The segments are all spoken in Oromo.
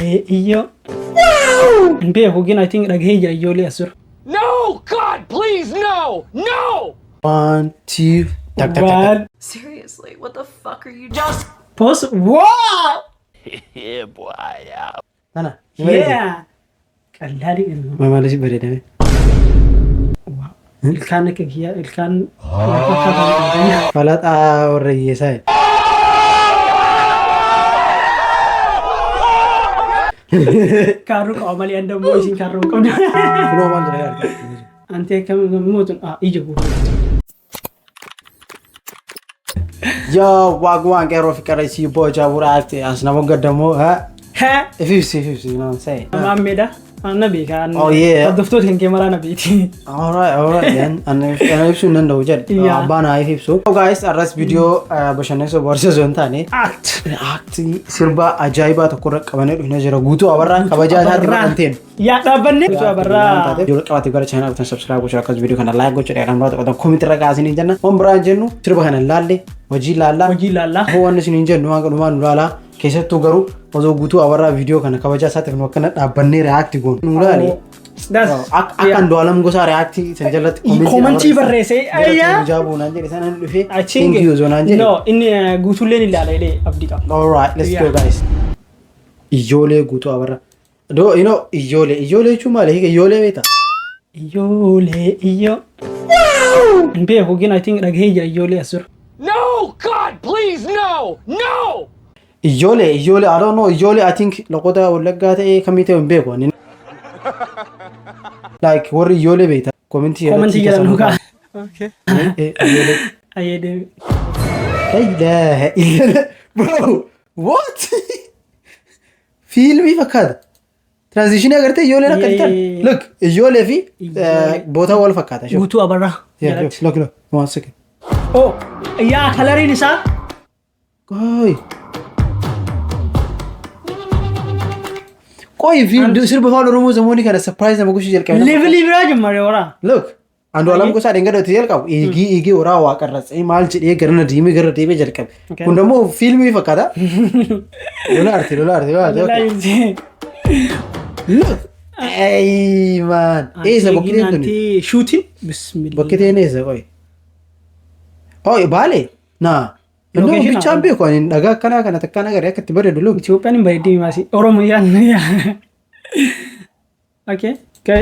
Iyyoo. Hin beeku gin, I think dhagahee jira iyyoolee as dura. No! God, please, no! No! One, two, tak tak tak. One. Seriously, what the fuck are you Just Pause. Wow! Tana. Ni bareede. Yeah! Qallaalii ilma. Maal si bareedame? Ilkaan akka kiyyaa ilkaan fakkaatan. Falaxaa warra hiyyeessaa. Kaarruu qaba malee an dammoo isin kaarruu hin qabdu. Kunoo maal jedha yaadda? Antee akkam mootun ija guutuu. Yoo wagwan qeerroo fi qarreessii boojaa buraatti as nama gaddamoo ha Ha! ifibsi ifibsi, you know what I'm saying? Maammeedha. Na beeka. Oh, yeah. Hordoftoota kan kee maraa na beeti. Alright then. Ana ibsuu hin danda'u jedhe. Yeah. Abbaan haa ibsu. So guys, arras viidiyoo bashannansiisoo bohaarsiisoo osoo hin taane Act. act sirba ajaa'ibaa tokko irra qabannee dhufnee jira. Guutuu Abarraan kabajaa isaatti maxxanteen. Yaa dhaabbanne. Guutuu Abarraa. Ijoollee qabaatee gara channel dhuftan subscribe gochuu, akkas viidiyoo kana like gochuu, dheeraan biraa tokko comment irra kaasanii jenna. Waan biraan jennu sirba kana laalle hojii laallaa. Hojii laallaa. Hoo waan isin hin jennu waan dhumaa nu laalaa. Keessattuu garuu osoo Guutuu Abarraa viidiyoo kana kabajaa isaatiif nu akkana dhaabbannee react goonu. Nu laali. Akka Andu'aalam Gosaa react san jalatti Comment barreessee ayyaa. Jaabuu naan jedhe sana dhufee. Achiin Thank you naan jedhe. No, inni guutuulleen ilaala jedhee abdii qaba. Alright, let's go guys. Iyyoolee Guutuu Abarraa. Do you know iyyoolee? Iyyoolee jechuun maali? Hiika iyyoolee beektaa? Iyyoolee iyyoo. Hin beeku gin, I think dhagahee jira iyyoolee as dura. No! God, please, no! No! Iyyoolee, iyyoolee, I don't know, iyyoolee I think loqoda Wallaggaa ta'ee kamii ta'e hin beeku. Ani like warri iyyoolee beektaa? Comment Comment jala nu kaa. Iyyoolee. Ayyee deemi. La ilaha illallah. Bro, what? Fiilmii fakkaata. Transition agartee iyyooleen akka ta'an. Look, iyyoolee fi Iyyoolee. boota wal fakkaata. Sure. Guutuu Abarraa. Yeah, jalatti. look, look, look. One second. Oh, yaa coloriin isaa. Qoy. Qoy fi sirba Afaan Oromoo zamoonni kana surprise nama gochuu jalqabe. Levelii biraa jemmare horaa. Look, Andu'aalam Gosaa dheengadootti jalqabu. Eegii eegii horaa waaqarratsee maal jedhee garana deemee gara deemee jalqabe. Kun immoo fiilmii fakkaata. Lola arti, lola arti, lola arti. Look. Hey man. Eessa bokkiteen tuni? Anti shooting. Bismillah. Bokkiteen eessa qoy? Oh, Baale? Naa. Innoo Location bichaan beeku ani dhagaa akkanaa kana takkaan agarre akka itti bareedu, look. Itoophiyaan hin bareeddee maasii. Oromiyaan yaa. Okay. Okay.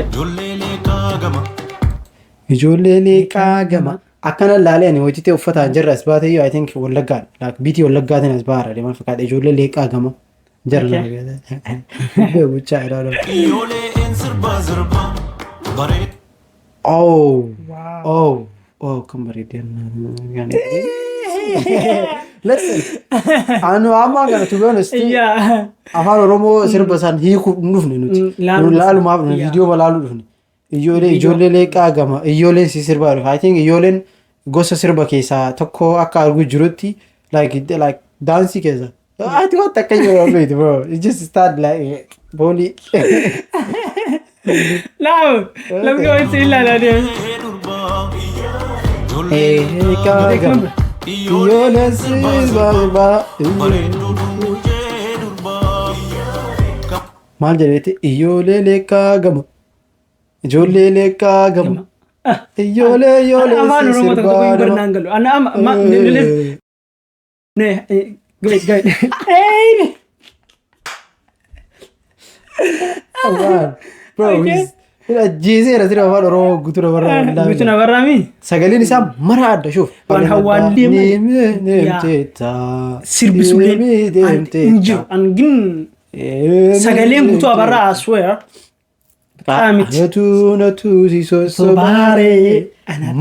Ijoollee leeqaa gama. Akkana laalee ani hojii ta'e uffataan jirra as baate iyyuu I think Wallaggaan. Like biitii Wallaggaatiin as baara deeman fakkaata. Ijoollee leeqaa gama. Jara nama. Bichaa ilaalu. Oh. Oh. Oh, kan bareedee. Listen. Anu amma kana, to be honest, Afaan Oromoo sirba isaan hiikuu hin dhufne nuti. Laaluu Nu laalumaaf dhufne, viidiyoo laaluu dhufne. Iyyoolee, ijoollee leeqaa gama, iyyooleen si sirbaa dhufe. I think iyyooleen gosa sirba keessaa tokko akka arguu jirutti like daansii keessa. Ati waan takka yeroo beektu, bro. You just start like boolii. Laamu. Lamni wanti ilaalaa deemu. Leeqaa gama. Iyyooleen sirbaa. Maal jedheeti? Iyyoolee leeqaa gama. Ijoollee leeqaa gama. Iyyoolee iyyoolee Afaan Oromoo tokko tokko hin sirbaa. barnaan galu. Ana amma ma ne ne ne gad gad. Hey! Man, bro, ajjeeseera sirba Afaan Oromoo guutuu namarraa wallaahi. Guutuu namarraa mi? Sagaleen isaa mara adda shuuf. Waan hawaan deeman. Deemteetta. Sirbisuuleen hin jiru. Angin sagaleen Guutuu Abarraa, I swear. Miti. Anatu natu si sossobaaree.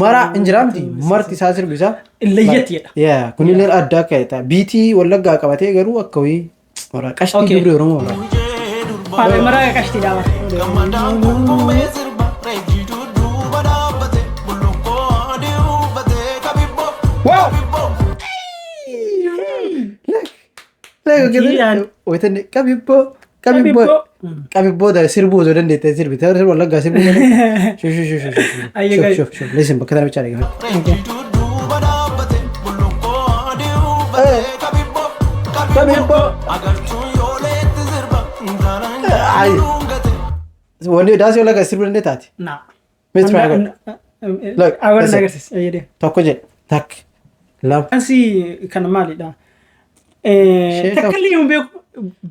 Mara hin jiraamti marti isaa sirbi isaa. Layyatti jedha. Yeah, kunillee adda akka ta'e. Biitii Wallaggaa qabatee garuu akka wayii mara qashtii dubri Oromoo mara. Faana maraa qashtii dhaaba. Gammadaan kumkummee sirba reejjii dudduuba dhaabbate bullukkoo adii uffate kabibboo kabibboo. Wayitani qabibboo qabibboo qabibboo da sirbuu osoo dandeette sirbite sirba Wallaggaa sirbuu malee. Shuf shuf shuf shuf. Ayyee Shuf ga'i. shuf shuf, listen, bakka tana bichaa dhaggeeffadhu. Reejjii dudduuba dhaabbate bullukkoo adii uffate kabibboo kabibboo Kabibboo. Agartuun yooleetti sirba. Ay. Wanni daasii wallaggaa sirbuu dandeettaati? Na. Mee try godhi. Look, Awwan listen. agarsiisa. Ayyadee. Tokko jedhe. Takka. Lama. Daansii kana maalidha? Sheeka- Takka illee hin beeku.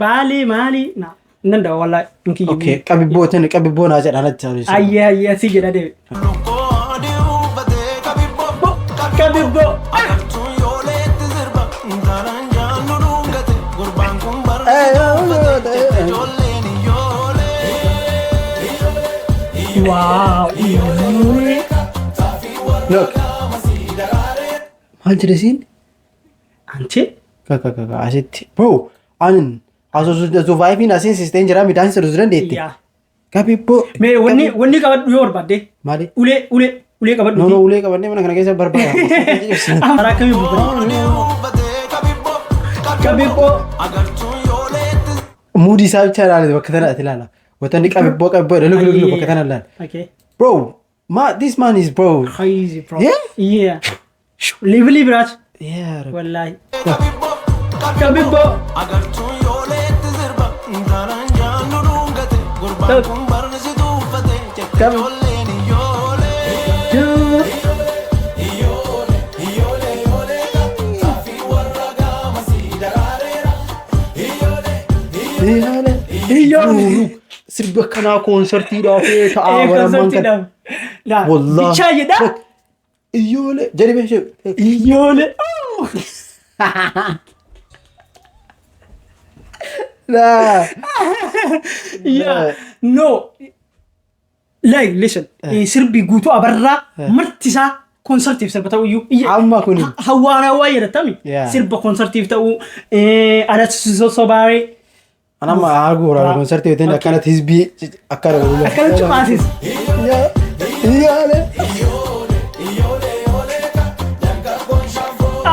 Baalee maali? Na. Nan dawa wallaahi hin kiyyu. Okay. Qabibboo tani qabibboo naa jedha natti taa'u. Ayyee ayyee asii jedha deebi. Bullukkoo adii uffate kabibboo. Kabibboo. Agartuu yooleetti sirba intalaan jaallu dhungate gurbaan kun barri uffate jette ijoolleen iyyoolee. Wow. Look. Maal jedhe siin? Anche? Kaka kaka asitti. Bro, anin asoo vaayifiin asiin sisteen jira midhaan sirrisu dandeetti. Yaa. Qabibboo. Mee wanni qabadhu yoo barbaadde. Maali? Ulee ulee ulee qabadhu. No, no, ulee qabannee mana kana keessa barbaada. Karaa akkamii barbaadde? Uffate kabibboo. Kabibboo. Agartuu yooleetti Muudii isaa bicha ilaali bakka tana ati ilaala. Watanni qabibboo qabibboo jedha luk luk luk bakka tana ilaala. Okay. Bro, ma this man is bro. Crazy, bro. Yeah? Yeah. Levelii biraati. Yeah. Wallaahi. kabibboo. Kabibboo. Agartuu yooleetti sirba intalaan jaallu dhungate gurbaan kun barri si tuuffate jette ijoolleen iyyoolee. Iyyoolee iyyoolee iyyoolee xaafii warra gaama si daraareera. Iyyoolee Iyyoolee. Sirba kanaa koonsartiidhaaf ta'aa waraabban kan. Laa. Wallahi. Bichaa jedha. Iyyoolee. Jedhi bee ishee. Iyyoolee. Laa. Yeah. No. Like, listen. Sirbi guutuu abarraa marti isaa koonsartiif sirba ta'uu iyyuu. Amma kuni. Hawaan hawaa jedhatami. Yeah. Sirba koonsartiif ta'uu alatti sosobaaree. Anamma arguu waraabaa koonsartii yoo ta'an akkanatti hizbii akkana godhu. Akkana cufaasis. Iyyoolee. iyyoolee iyyoolee dargaggoon shaafoo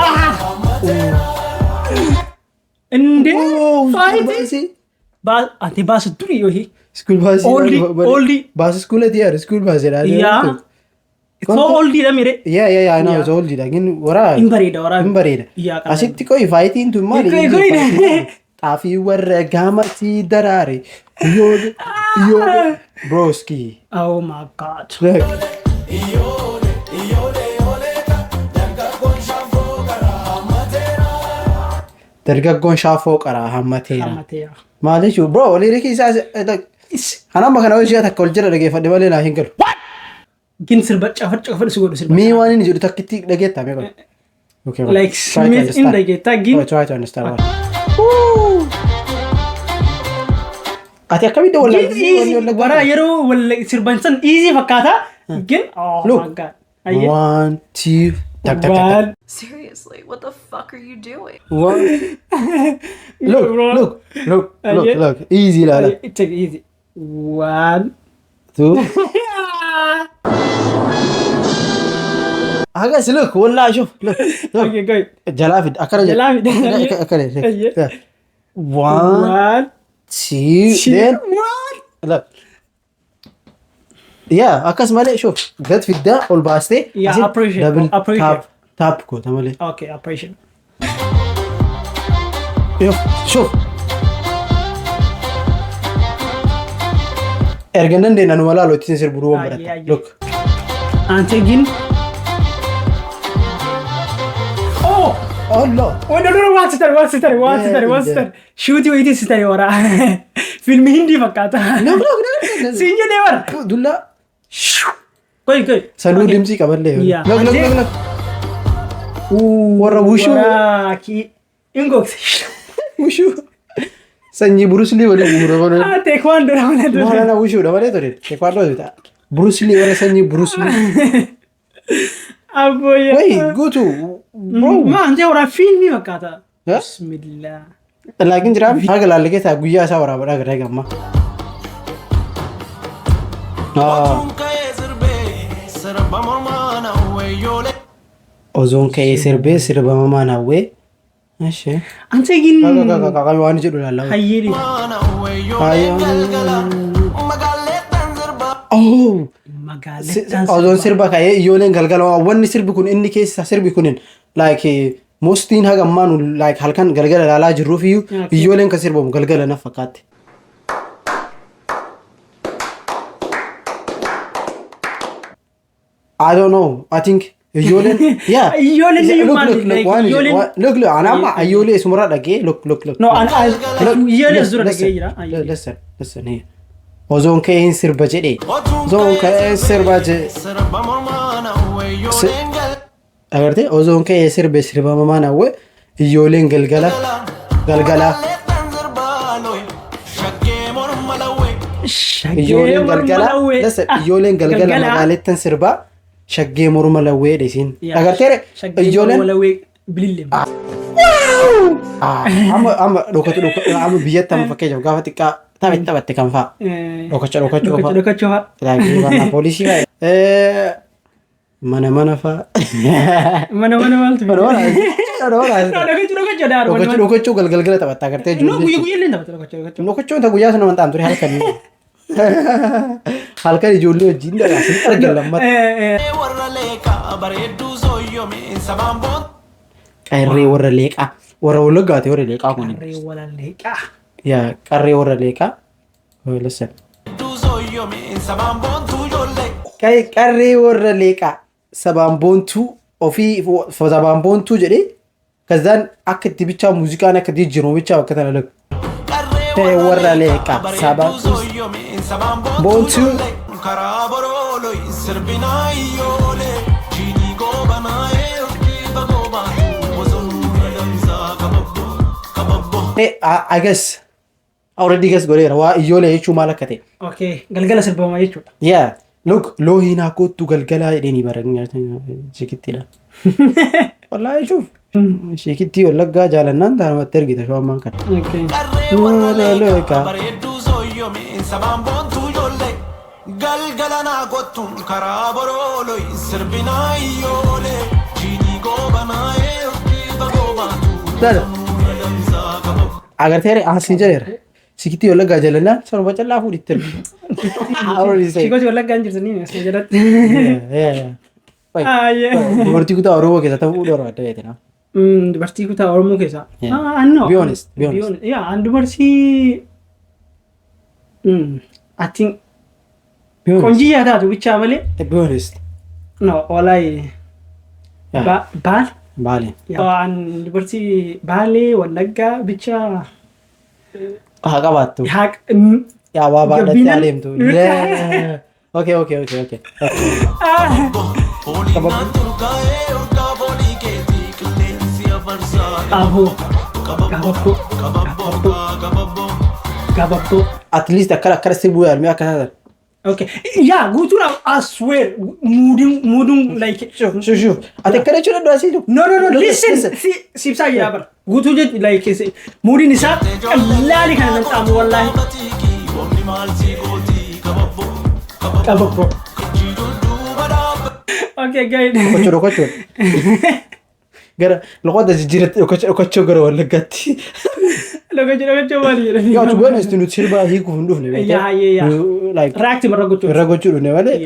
Indee. Oh, Faayitii. Ati baasu durii yoo School bus. Oldie, oldie. Bus school ati yaar school bus jedha. Yaa. So oldie dha mire. Yeah, I know Yeah. it's oldie lakin waraa. Hin bareeda waraa. Hin bareeda. Yaa qaba. Asitti qo'i faayitiin tun maali? Qo'i, qo'i. Xaafii warra gaamatti daraare. Iyyoolee. Iyyoolee. Broski. Oh my God. Look. iyyoolee iyyoolee iyyoolee dargaggoon shaafoo karaa hammateera. Dargaggoon shaafoo qaraa hammateera. Hammateera. Maal jechuun bro lyricii isaa like Anamma kana hojii takka ol jala dhageeffadhe malee naa hin galu. Gin sirba cafar cafar si godhu sirba. Mee waan inni jedhu takkitti dhageettaa mee godhu. Okay, well, Like try to Smith in understand. dhageettaa gin. Oh, try to understand what. Ati akkamitti Gin wallaggaa easy waraa yeroo wal sirban san easy fakkaata. Gin oh Look. my God. Ayyee. One, two, tak tak tak. tak. One. Seriously, what the fuck are you doing? One. Look, look, look, look, Ayyee. look. Easy laala. Take it easy. One. Two. Hagas look, wallahi shuf, look, look. Okay, go. Jalaa fid, akkana jedhe. Jalaa fid. Akkana Ayyee. jedhe. One, One. two, Two. then One. look. Yeah, akkas malee shuf gad fiddaa ol baastee Yeah, asitti appreciate, double appreciate. tap tap goota malee. Okay, appreciate. Shuf, shuf. Erga hin dandeenye anuma laalu ittiin sirbu duwwan Ayyee, baratta. ayyee. Look. Ante gin. Oh! Allah. Oh, no, no, no, waan sitare, waan sitare, waan sitare, waan Yeah, sitare. Shuutii wayitii sitare waraa. Filmi hindii fakkaata. No, no, no, no. Siin jedhee wara. Dullaa. Qoy, qoy. Sanuu Okay. dimsii qaballee. Yeah. Look, look, look, look. Warra wushuu. Waraa ki. Ingox. Wushuu. Sanyii Bruce Lee waliin guura malee. Ah, teekwaandoo dha malee. No, no, no, wushuudha malee ture. Teekwaandoo ture. Bruce Lee warra sanyii Bruce Lee. Abboyya. Wait, go to bro. Ma ante waraa fiilmii fakkaata. Yeah? Bismillah. Laakiin jiraam haga laalle keessaa guyyaa isaa waraabadhaa gara gamma. Ah, Otuun ka'ee sirbee sirba mormaa na iyyoolee. Ozoon ka'ee sirbee sirba mamaan hawwee. Ishee. Ante gin. Kaka kaka waan jedhu laallaa. Hayyeedhi. Mana iyyoolee galgala magaalee sirba. Oh! Magaalattaan Ozoon sirba ka'ee iyyooleen galgala wanni sirbi kun inni keessa sirbi kunin like mostiin haga ammaa nu like halkan galgala ilaalaa jirruuf iyyuu Okay. iyyooleen kan sirbamu galgala na fakkaatti. I don't know. I think iyyooleen, yeah. Iyyooleen iyyuu Look, maali? look, look, Like, waan iyyooleen- look, look, ana amma iyyoolee isumarraa dhagee, look, look, look. No, Look, iyyoolee look, dura dhagee listen, jira. Listen, listen here. Osoon ka'een sirba jedhee. Osoon ka'een sirba jedhee. Sirba mormaa nawwee iyyooleen Agartee, osoon ka'ee sirbe sirba mamaa nawwee iyyooleen galgala galgala galleettan sirbaa loyi shaggee morma lawwee. Iyyooleen galgala, listen, iyyooleen galgala magaalettan sirbaa shaggee morma lawwee dhisiin. Agartee, iyyooleen Bilille. Ah, amma dhokatu amma biyyatti amma fakkeenyaaf gaafa xiqqaa tapha taphatte kan fa'a. Dhokachuu dhokachuu fa'a. Dhokachuu fa'a. Like poolisii fa'a. Mana mana fa'a. Mana mana maaltu? Mana mana. Mana mana. No, dhokachuu dhokachuu dha. Dhokachuu dhokachuu galgal taphatta agartee No, ijoollee. guyyaa guyyaa illee taphata dhokachuu dhokachuu. Dhokachuun ta guyyaa sana manxaan ture halkan. Halkan ijoollee wajjin dhaqaa sin argan lammata. Warra leeqaa bareedduu sooyyome sabaan boon. Qarree warra leeqaa. Warra Wallaggaati warra leeqaa kun. Qarree warra leeqaa. Yaa, qarree warra leeqaa. Listen. Bareedduu sooyyome sabaan boontuu ijoollee. Qarree warra leeqaa sabaan boontuu ofii sabaan boontuu jedhee kazaan akka itti bichaa muuziqaan akka itti jijjiiramu bichaa bakka tana lagu. Qarree warra leeqaa sabaan bareedduu sooyyome sabaan boontuu boontuu. ijoollee. Karaa borooloi sirbinaa iyyoolee jiinii goobanaa'ee urjiifa goobaatu bosonuu adamsaa kababboo kababboo. I guess already guess godheera waa iyyoolee jechuun maal akka ta'e. Okay, galgala sirbama jechuudha. Yeah, look, loohii naa kottu galgalaa jedhanii bara sheekittiidha. Wallaahi shuuf. Sheekittii Wallaggaa jaalannaan taanumatti ergita shawammaan kana. Okay. Qarree warra Warra leeqaa leeqaa. bareedduu sooyyome sabaan boontuu ijoollee. Galgala naa kottu karaa borooloi sirbinaa iyyoolee jiinii goobanaa'ee urjiifa goobaatu Dada. bosonuu adamsaa kababboo. Agartee, asiin jedheera. Sheekittii Wallaggaa jaalannaan sanuma callaa fuudhitti ergi. Already say. Shikooti Wallaggaa hin jirtanii asuma jalatti. Yeah. Wait. Ah, yeah. Dubartii kutaa Oromoo keessaa ta'uu fuudhuu barbaadda beekte na. Dubartii kutaa Oromoo keessaa. Yeah. Ah, no. Be honest, be honest. Yeah, an dubartii I think Be honest. qonjiyyaa taatu bichaa malee. Be honest. No, walaay. Yeah. Baale. Baale. An dubartii Baalee Wallaggaa bichaa. Haa qabaattu. Haa. Yaa waa baadhattee Gabbinaan- adeemtu. Yeah. Okay. Fooliinaan turgaa'ee urgaa foolii keetii qilleensi afarsaa. Aboo. Kababboo Kababboo. kababboo kababboo. Gababboo. At least akkana akkana sirbuu yaalmee akka taatan. Okay. Yeah, guutuun, I swear, muuduun muuduun like. Shuf shuf shuf. Ati akkana jechuun danda'u asii jiru. No, Look, listen. listen. Si sibsaa jira bara. Guutuu jechuun like muudiin isaa qallaali kana nan xaamu wallaahi. Omni maal si gooti kababboo Qababboo. Jiiduu dhaabba. Okay, guys. Dhokachuu dhokachuu. Gara loqoota jijjiirratti dhokachuu dhokachuu gara Wallaggaatti. Dhokachuu dhokachuu maali jedhanii? Yaa, to be honest, nuti sirbaa hiikuuf hin dhufne beekte. Yeah. Like React irra gochuu. Irra gochuu dhufne malee.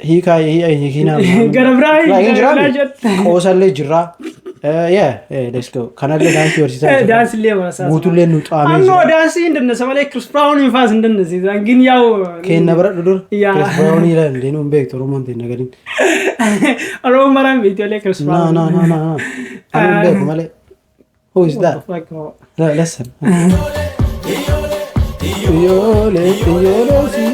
Hiikaa hiikinaa. Gara biraa Hin gara jiraa. biraa jette. Qoosallee jirraa. Yeah, let's go. Kanallee daansii barsiisaa jira. Daansii illee barasaa. Guutullee nu xaamee Annoo jira. daansii hin dandasa malee Chris Brown hin faas hin dandasiisan. Gin yaa'u. Kenna bara dhudur. Yeah. Chris Brown ila ndenu hin beektu Oromoon ta'e nagadiin. Oromoon maraan beekti malee Chris No, Brown. no, no, no, no. Ani hin beeku malee. Who is What that? the fuck? Oh. No, listen. Iyyoolee, iyyoolee si.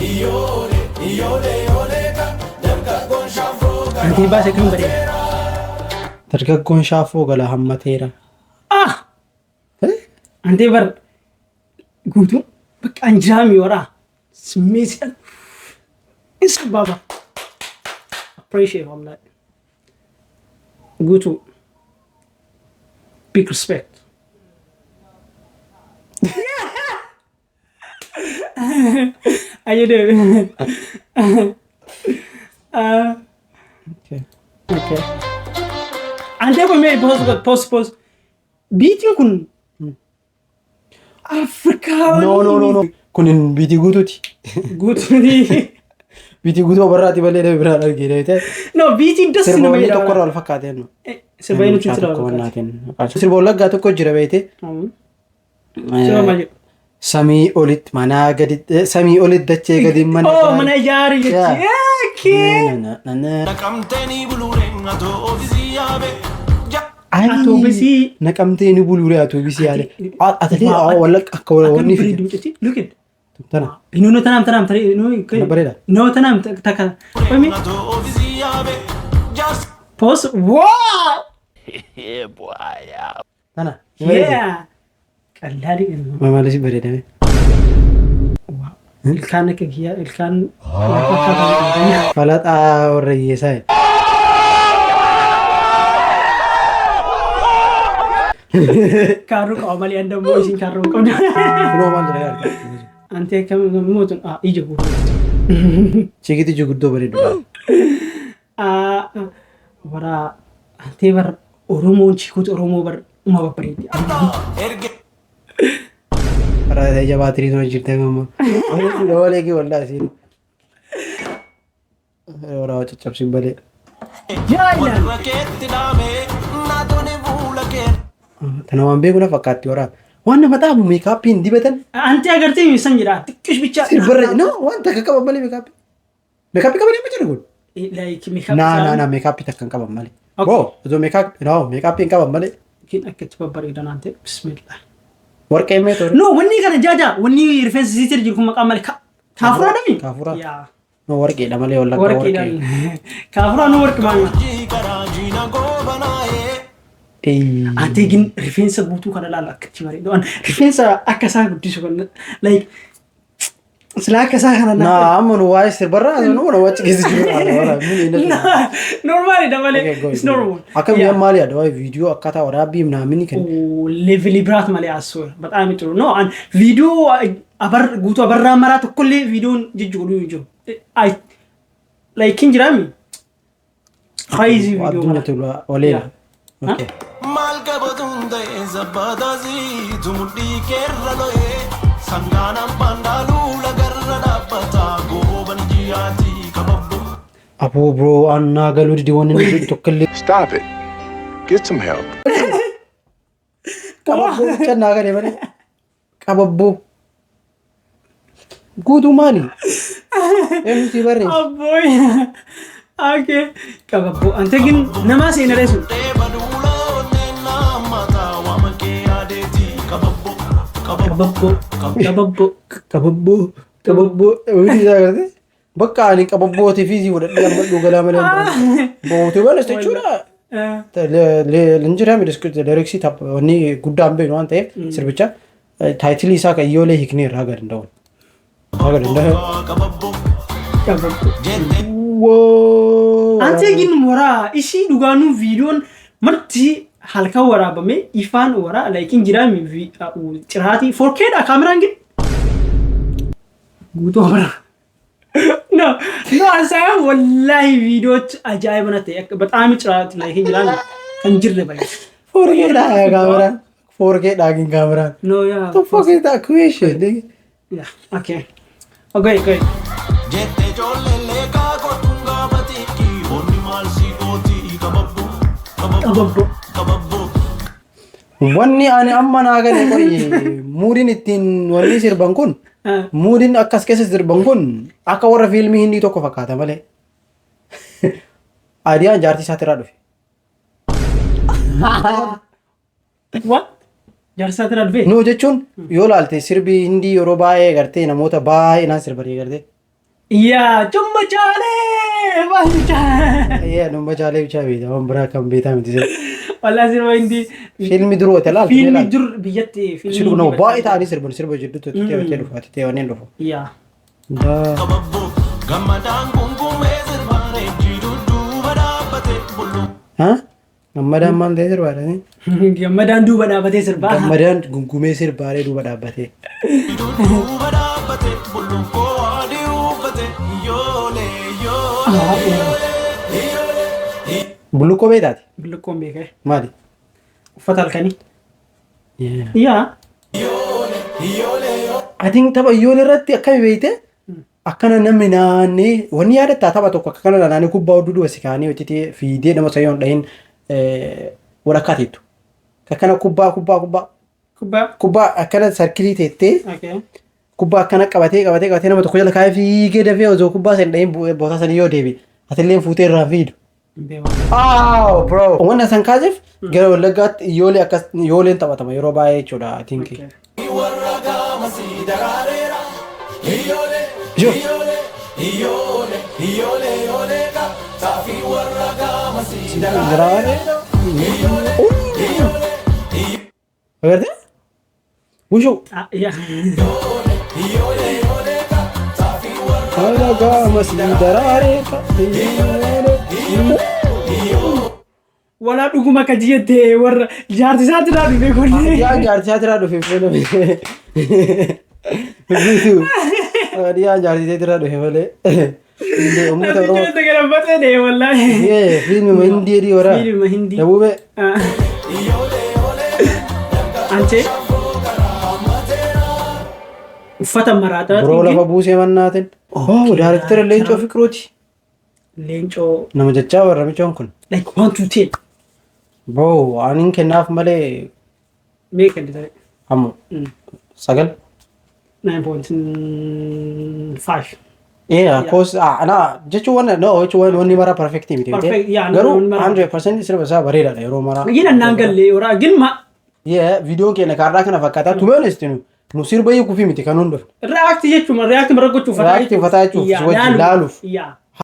Iyyoolee. Antee baasee kan bareeda. Dargaggoon shaafoo gala hammateera. Ah! Antee bar guutuu bakka anjaami waraa simmeesidhaan isa baaba. Appreciate wallahi. Guutuu. Big respect. Ayyee. Okay. Okay. Antee kun mee pause godh, pause, pause. Beatiin kun Afrikaa. No, no, no, no. Kun hin beatii guutuuti. Guutuuti. Beatii guutuu barraati malee nama biraan argine ta'e. No, beatiin das Sirba nama wanni jedha. tokko irraa wal fakkaateen. Sirba inni sirba wal fakkaate. Sirba Wallaggaa tokko jira beekte. Sirba maal jedhu? Samii olitti manaa gadi, samii olitti dachee gadi mana. Oh, mana ijaari jechi. Okay. Naqamtee ni buluureen atoobisii yaabe. Atoobisii. Naqamtee ni buluuree atoobisii yaale. Atilee wallaqqa akka wanni Akka fide. bareedu. Look it. Tana. No, tanaam, tanaam, no. Kana bareeda. No, tanaam takka. Omi Atoobisii yaabe. Jaarsi pause. Wow! Tana. Ni bareedi. Yeah. Qallaali. Maali si bareedame? Ilkaan akka kiyyaa ilkaan. Falaxaa warra hiyyeessaa. Kaarruu qaba malee, andammoo isin kaarruu hin qabdu. Kunoo maal jedhee argaa? Ante akkam mootun ija guutuu. Chiikiti ija guddoo bareedudha. Wara antee bar Oromoon chiikooti Oromoo bar uma babbareeddi. Erge. Karaa ija baatirii tuma jirte amma. Walee kee wallaa isiin. Waraa caccabsin balee. Jaalan. Warra keetti dhaame naatonni fuula kee. Tana waan beeku na fakkaatti waraa. Waan nama xaabu makeup iin dibatan. Ante agartee san jedha xiqqeesh bichaa. Sirbarra no waan takka qaban malee makeup ii. Makeup ii qaban amma jiru kun. Like makeup. Naa naa naa, makeup ii takka hin qaban malee. Okay. Boo osoo makeup no makeup ii hin qaban malee. Kin akka itti babbareedan ante bismillah. Warqee mee toore. No, wanni kana jaaja, wanni rifeensa isiitir jiru kun maqaan malee kaafuraa dhami? Kaafuraa. Yaa. No, warqeedha malee, wallagga warqee. Warqiidhaan. Kaafuraa nu warqi maal? Hojii karaa jiina goobanaa'ee. Ante gin rifeensa guutuu kana laala akka itti bareedu. An rifeensa akka isaa guddisu kan like silaa akka isaa kana. Naa amma nu waa'ee sirbarraa nu nu achi keessa jiru. Normal dha malee. It's normal. Akkam mi'a maali yaada waa'ee viidiyoo akkaataa waraabbii naamni kan. Level ii biraat malee asoo በጣም ጥሩ ነው። An viidiyoo abar guutuu abarraa maraa tokkollee viidiyoon jijjiiru hin jiru. I like hin jiraami. Crazy video Addunyaa mara. tolu waliin. Okay. Maal qabatuun ta'e sabbataasiitu mudhii keerra lo'ee sangaan abbaan lagarra dhaabbataa gooban ji'aatii qababbu. Aboo bro, annaa galuu didi wanni inni jedhu tokkollee. Stop it. Get some help. Qababboo bicha naa galee malee. Qababboo. Guutuu maali? Eenyu si barreesse? Abbooy. Okay. Qababboo. Ante gin namaa seenaree sun. Deeba duula onneen mataa waama kee yaadeetii qababbo qababbo. Qababboo. Qababboo. Qababboo. Qababboo. Hojii isaa agartee? Bakka ani qababbootii fi sii fudhadhee amma dhugalaa malee. Bootuu balas jechuudha. Linjira lyrics ii wanni guddaan beeknu waan ta'eef sirbicha title ii isaa kan iyyoolee hiiknee irraa gad danda'u. Haga danda'u. Qababbo Qababboo. jette. Woo! Ante gin waraa ishii dhugaanuu viidiyoon marti halkan waraabame ifaan waraa like hin jiraami ciraatii 4K dha kaameraan gin guutuu bara. No, ansaan wallahi viidiyoochi ajaa'iba na ta'e akka በጣም ጭራት like hin jiraami kan jirre baay'ee. 4K dha kaameraan. 4K dha gin kaameraan. No, yeah. What the fuck is that question, nigga? Yeah, okay. Okay. Jette ijoolleen leeqaa kottuun gaafatikki onni maal si gootii qababbo qababbo Qababboo. qababbo. Wanni ani amma naa gale qoyi mood iin ittiin wanni sirban kun mood iin akkas keessa sirban kun akka warra fiilmii hindii tokko fakkaata malee. Adiyaan jaartii isaatti irraa dhufe. What? Jaarsaa irraa dhufee? No jechuun yoo laalte sirbi hindii yeroo baay'ee gartee namoota baay'inaan sirbanii gartee. Yaa cumma caalee baay'ee caalee. Ee, nama jaalee bichaa beekta, waan biraa kan beektaa miti. Walaa sirba hindii. Fiilmi duroo ta'e laalte. Fiilmi dur biyyatti fiilmi Sirba nama hindii baay'ee ta'anii sirban sirba jidduutti ta'ee dhufa ta'ee wanneen dhufu. Yaa. Qababbo gammadaan gungummee sirbaan ejji dudduuba dhaabbate bullu. Ha? Gammadaan maal ta'ee sirbaadha? Gammadaan duuba dhaabbatee sirbaa. Gammadaan gungumee sirbaaree duuba dhaabbatee. Dudduuba dhaabbate bullukkoo adii uffate yoolee yoolee. Bullukkoo beektaati? Bullukkoo beekee. Maali? Uffata halkanii. Yaa. Atiin tapha iyyoolee irratti akkami beekte? Akkana namni naannee wanni yaadattaa tapha tokko akkana naannee kubbaa duuba si kaanii hojjetee fiidee nama sayyoon dhahin walakkaa teettu. Akkana kubbaa kubbaa kubbaa Kubbaa. Kubbaa akkana circle teettee kubbaa akkana qabatee qabatee qabatee nama tokko jala kaayee fiigee dafee osoo kubbaa san dhahin bootaa sanii yoo deebi atillee fuutee irraa fiidu. Oh, bro. Wanna san kaaseef gara Wallaggaatti iyyoolee akkas iyyooleen taphatama yeroo baay'ee jechuudha, I think. Warra gaamasii daraareera. Iyyoolee, Yoo. iyyoolee, iyyoolee, iyyoolee, yoolee xaafii warra gaamasii daraareera. Iyyoolee, iyyoolee, Agartee? Wushuu. Yaa. iyyoolee, yoolee xaafii warra Warra gaamasii daraaree. Walaa dhuguma akka jettee warra jaarti isaatti irraa dhufe kun. Yaa, jaartii isaa dhufe malee. Bisu. Yaa, jaartii isaa dhufe malee. Uummata Oromoo. Namtichi garabatee dee wallaahi. Yee, fiilmii Hindii adii waraa. Fiilma Hindii. Dabuubee. Anchee. Uffata maraataa. Biroo lafa buusee mannaatin. Oh, director Leencoo Fiqiruuti. Leencoo. Nama jechaa warra michoon kun. Like 1 to 10. Boo, aniin kennaaf malee. Meeqa inni ta'e? Ammoo 9. 9.5. Yeah, cause na jechuun wanna no, jechuun wanni mara perfect miti. Perfect, yeah, Garuu wanni mara- 100% sirba isaa bareedaadha yeroo maraa. Gin annaan galle yoraa gin ma Yeah, viidiyoon keenya kaarraa kana fakkaataa. To be honest, nu sirba hiikuu fi miti kan hundofne. React jechuun react mara gochuuf. React fataa jechuuf, si wajjin laaluuf. Yaa.